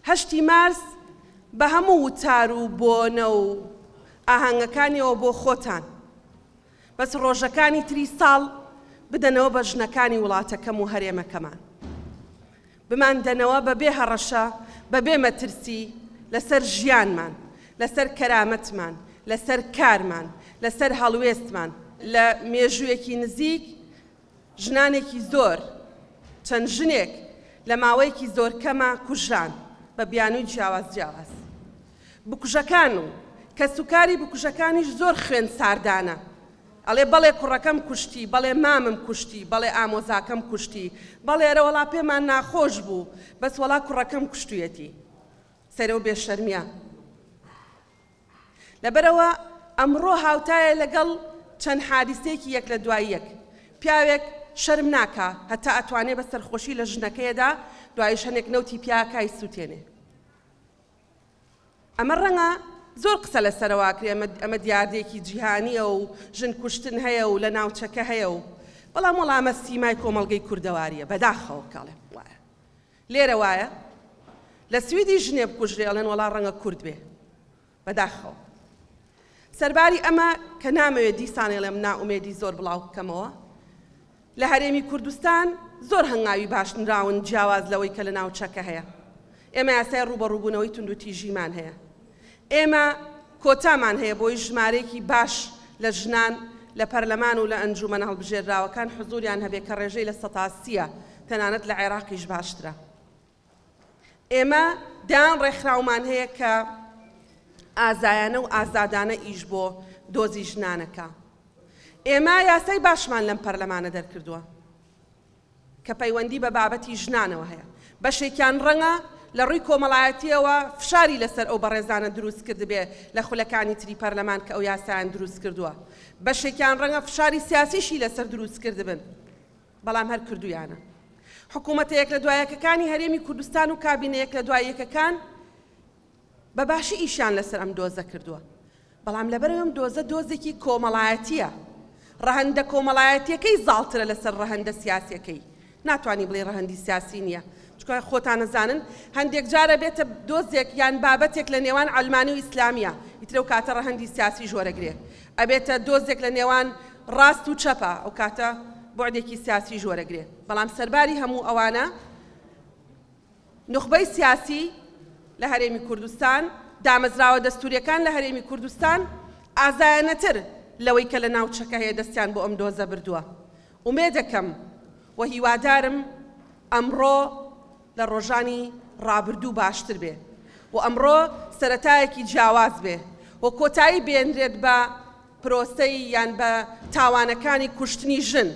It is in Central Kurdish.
هەشتی مارس بە هەموو وتار و بۆنە و ئاهەنگەکانیەوە بۆ خۆتان، بەس ڕۆژەکانی تری ساڵ بدەنەوە بە ژنەکانی وڵاتەکەم و هەرێمەکەمان. بماندەنەوە بە بێ هەڕەشە، بە بێ مەترسی لەسەر ژیانمان، لەسەر کەرامەتمان، لەسەر کارمان، لەسەر هەڵوێستمان. لە مێژوویەکی نزیک ژنانێکی زۆر، چەند ژنێک لە ماوەیەکی زۆر کەما کوژران بە بیانووی جیاواز جیاواز. بکوژەکان و کەسوکاری بکوژەکانیش زۆر خوێن ساردانە ئەڵێ بەڵێ کوڕەکەم کوشتی، بەڵێ مامم کوشتی، بەڵێ ئامۆزاکەم کوشتی، بەڵێ ئەرە وەڵا پێمان ناخۆش بوو بەس وەڵا کوڕەکەم کوشتویەتی. سەیرە و بێشەرمیە. لەبەرئەوە ئەمڕۆ هاوتایە لەگەڵ چەند حادیسەیەکی یەک لە دوای یەک. پیاوێک شەرم ناکا هەتا ئەتوانێ بە سەرخۆشی لە ژنەکەیەدا دوایش هەنێک نەوتی پیاکە ئەیسوتێنێ. ئەمە ڕەنگە زۆر قسە لەسەرەوە ئەکرێ ئەمە ئەمە دیاردەیەکی جیهانییە و ژن کوشتن هەیە و لە ناوچەکە هەیە و بەڵام وەڵا ئەمە سیمای کۆمەڵگەی کوردەوارییە بەداخەوە کاڵێم وایە لێرە وایە لە سویدی ژنێ بکوژرێ ئەڵێن وەڵا ڕەنگە کورد بێ بەداخەوە سەرباری ئەمە کە نامەوێت دیسان ئەڵێم نائومێدی زۆر بڵاو بکەمەوە لە هەرێمی کوردستان زۆر هەنگاوی باش نراون جیاواز لەوەی کە لە ناوچەکە هەیە. ئێمە یاسای ڕووبەڕووبوونەوەی توندوتیژیمان هەیە. ئێمە کۆتامان هەیە بۆی ژمارەیەکی باش لە ژنان لە پەرلەمان و لە ئەنجوومەنە هەڵبژێرراوەکان حزووریان هەبێ کە ڕێژەی لە سەتا سییە، تەنانەت لە عێراقیش باشترە. ئێمە دەیان ڕێکخراومان هەیە کە ئازایانە و ئازادانە ئیش بۆ دۆزی ژنانەکە. ئێمە یاسای باشمان لەم پەرلەمانە دەرکردووە کە پەیوەندی بە بابەتی ژنانەوە هەیە. بەشێکیان ڕەنگە لە ڕووی کۆمەڵایەتییەوە فشاری لەسەر ئەو بەڕێزانە دروست کردبێ لە خولەکانی تری پەرلەمان کە ئەو یاسایان دروست کردووە. بەشێکیان ڕەنگە فشاری سیاسیشی لەسەر دروست کردبن. بەڵام هەر کردوویانە. حکوومەتە یەک لە دوایەکەکانی هەرێمی کوردستان و کابینە یەک لە دوای یەکەکان بە باشی ئیشیان لەسەر ئەم دۆزە کردووە، بەڵام لەبەرئەوەی ئەم دۆزە دۆزێکی کۆمەڵایەتییە، ڕەهەندە کۆمەڵایەتییەکەی زاڵترە لەسەر ڕەهەندە سیاسییەکەی، ناتوانی بڵێی ڕەهەندی سیاسی نییە، چونکە خۆتان ئەزانن هەندێک جار ئەبێتە دۆزێک یان بابەتێک لە نێوان عەلمانی و ئیسلامییە، ئیتر ئەو کاتە ڕەهەندی سیاسیش وەرەگرێ، ئەبێتە دۆزێک لە نێوان ڕاست و چەپە، ئەو کاتە بوعدێکی سیاسیش وەرەگرێ، بەڵام سەرباری هەموو ئەوانە نوخبەی سیاسی لە هەرێمی کوردستان، دامەزراوە دەستوورییەکان لە هەرێمی کوردستان ئازایانەتر لەوەی کە لە ناوچەکە هەیە دەستیان بۆ ئەم دۆزە بردووە. ئومێدەکەم و هیوادارم ئەمڕۆ لە ڕۆژانی ڕابردوو باشتر بێ و ئەمڕۆ سەرەتایەکی جیاواز بێ و کۆتایی بێنرێت بە پرۆسەی یان بە تاوانەکانی کوشتنی ژن.